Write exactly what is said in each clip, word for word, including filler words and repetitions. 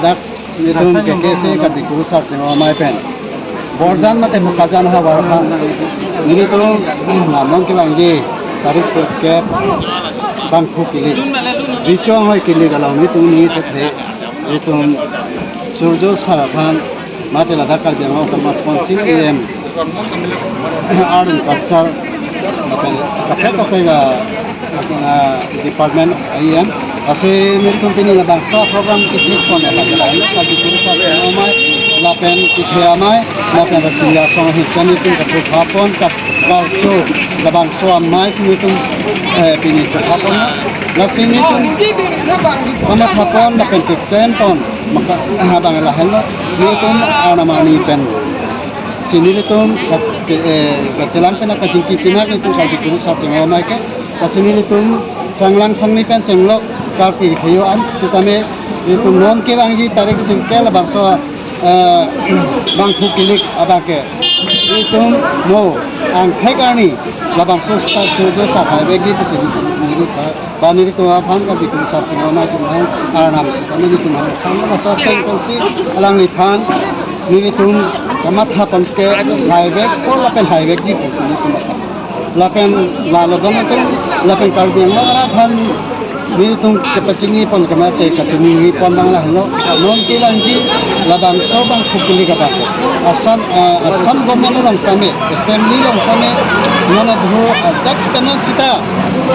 Dak nelitum K K C Karbi Kurusar Chingrum Amei pen Borjan mate Bokajan havar aphan nelitum la non kevangji tarik sirkep bangphu kilik, Bichong hoi kilik along nelitum ni tethe nelitum Surjo sar aphan mate ladak Karbi Anglong Autonomous Council A M Art and Culture, kaprek kaprek, ah, ah, department A M. Lasi nelitum pini labangso program picnic pon lapen Karbi Kurusar Chingrum Amei lapen Pithe Amei lapen Rasinja Asong ahin pen nelitum kaprek aphan kap kalcho labangso amei si nelitum, eh, pini chokha pon. Lasi nelitum kamatha pon lapen keklem pon maka, ah, bang lahenlo nelitum arnam arni pen si nelitum ke, eh, kachelang pen kachingki pinak nelitum Karbi Kurusar Chingrum Amei ke. Lasi nelitum sanglang sangni pen chenglok karti khayo an sitame nelitum non kevangji tarik sirkep labangso, eh, bangphu kilik abang ke nelitum mo angthek arni labangso sita Surjo sar haivekji pusi nelitum, nelitum ba nelitum aphan Karbi Kurusar Chingrum Amei atum aphan arnam sitame nelitum aphan labangso ateng pensi alangliphan nelitum kamatha pon ke haivek pon lapen haivekji pusi nelitum aphan. Lapen lalo dong atum, lapen Karbi Anglong arat aphan nelitum kepachini pon kemate kachini pon bang lahenlo. Non kevangji labangso bangphu kilik abang Assam, eh, Assam government along sitame, assembly along sitame, non adho ajat kana sita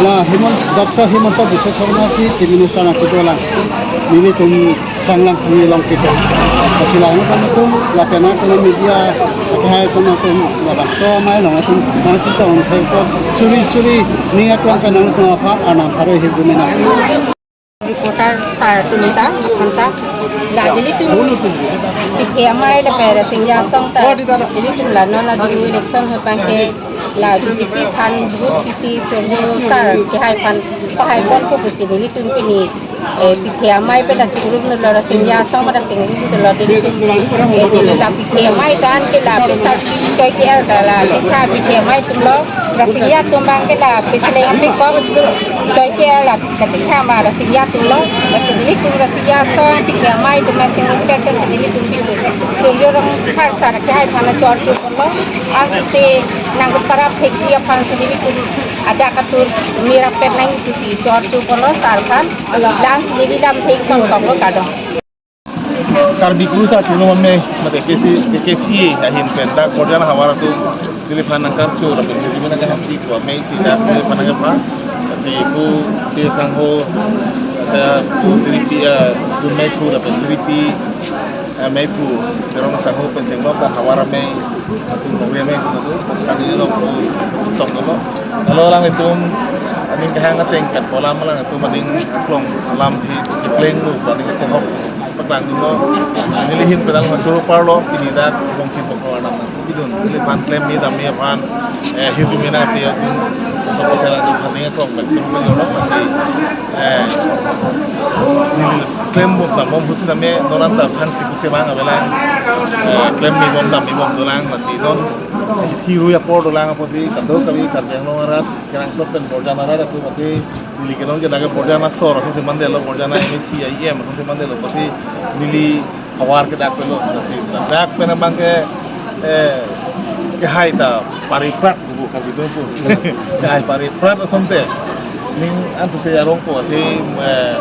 la Himant, Doctor Himanta Biswa Sarma si Chief Minister nangchidolang. Nelitum sanglang sangni long kita. Lasi lahenlo atum lapen atum media akhai atum atum labangso amei along atum nangchetong thek pon suri suri ning aklong pen nangtum aphan arnam pharo hirjume nang. Reporter sar atum ta, anta la nelitum Pithe Amei lapen Rasinja Asong ta nelitum la non adu election hoi abang ke la B J P aphan vote pisi Surjo sar kehai aphan pahai ponpo pusi nelitum pini, eh, Pithe Amei pen ta chingrum dolo, Rasinja Asong pen ta chingrum dolo, nelitum, eh, neli la Pithe Amei ta an ke la pesar choi ke-er ta la chingkha Pithe Amei atumlo, Rasinja atum abang ke la peseleng apekok choi ke-er la kachingkha ma Rasinja atumlo. Lasi nelitum Rasinja Asong Pithe Amei atum chingrum pek ke nelitum pini Surjo Rongphar sar kehai aphan chor chu ponlo. Ansi nangparap thekji aphan si nelitum adak atur mirap pet nang pusi chor chu ponlo sar aphan. Lasi neli lam thek pon tonglo, kardom. Karbi Kurusar Chingrum Amei mate K C, K K C A ahin pen dak Borjan havar atum neliphan nangkam chu lapen neli nangkam chu amei si dak neliphan nangkam pa. Lasi pu te sangho, sa pu tiripi, eh, pu meiphu lapen tiripi, eh, meiphu, terong sangho pen chenglok ta havar amei atum, kongri amei atum atum, kani along atum tonglo. Lalo alanglitum aning kehang ateng kat polam alanglitum aning aklong alam hi kepleng lo, aning kachehok paklang lo. Neli ahin pedang masuru parlo, pini dak long chin pokro anam nang pidun. Neliphan klem me dam me aphan, eh, hirjume nangpi atum, so ko sela atum aning aklong pen tum pen lo, lasi, eh, neli klem bom dam bom hut sitame non anta aphan tiku kevang avelang, eh, klem me bom dam me bom dolang, lasi non hiru apor dolang apotsi kadokave Karbi Anglong arat, Kerangsot pen Borjan arat atum mate neli kelong ke dak Borjan asor atum si mandetlo, Borjan M A C, E M atum si mandetlo, apotsi neli havar ke dak penlo, lasi dak pen abang ke, eh, kehai ta pariprat bu kali do pu. Kehai pariprat asonte. Ning ansi arongpo athe, eh,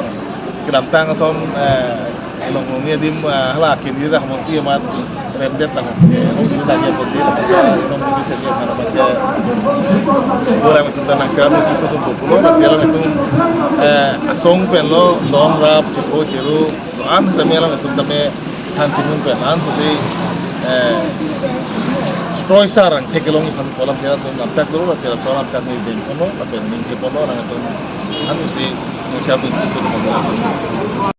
kedamtang ason, eh, Longmoni adim, ah, hala kini dah mesti amat remdet tang. Longmoni lagi apa sih? Longmoni saja mana baca. Orang itu tenang kami cukup untuk pulau, tapi orang itu, eh, asong pen lo, don rap, cukup ceru, an tame orang itu tame han chimun pen, an sih, eh, troy sarang, thekelong iphan kolam kira tu namchak dulu, lasi la so namchak ni din kono, tapi ning ke kono, orang itu, an sih, namchak tu cukup untuk pulau.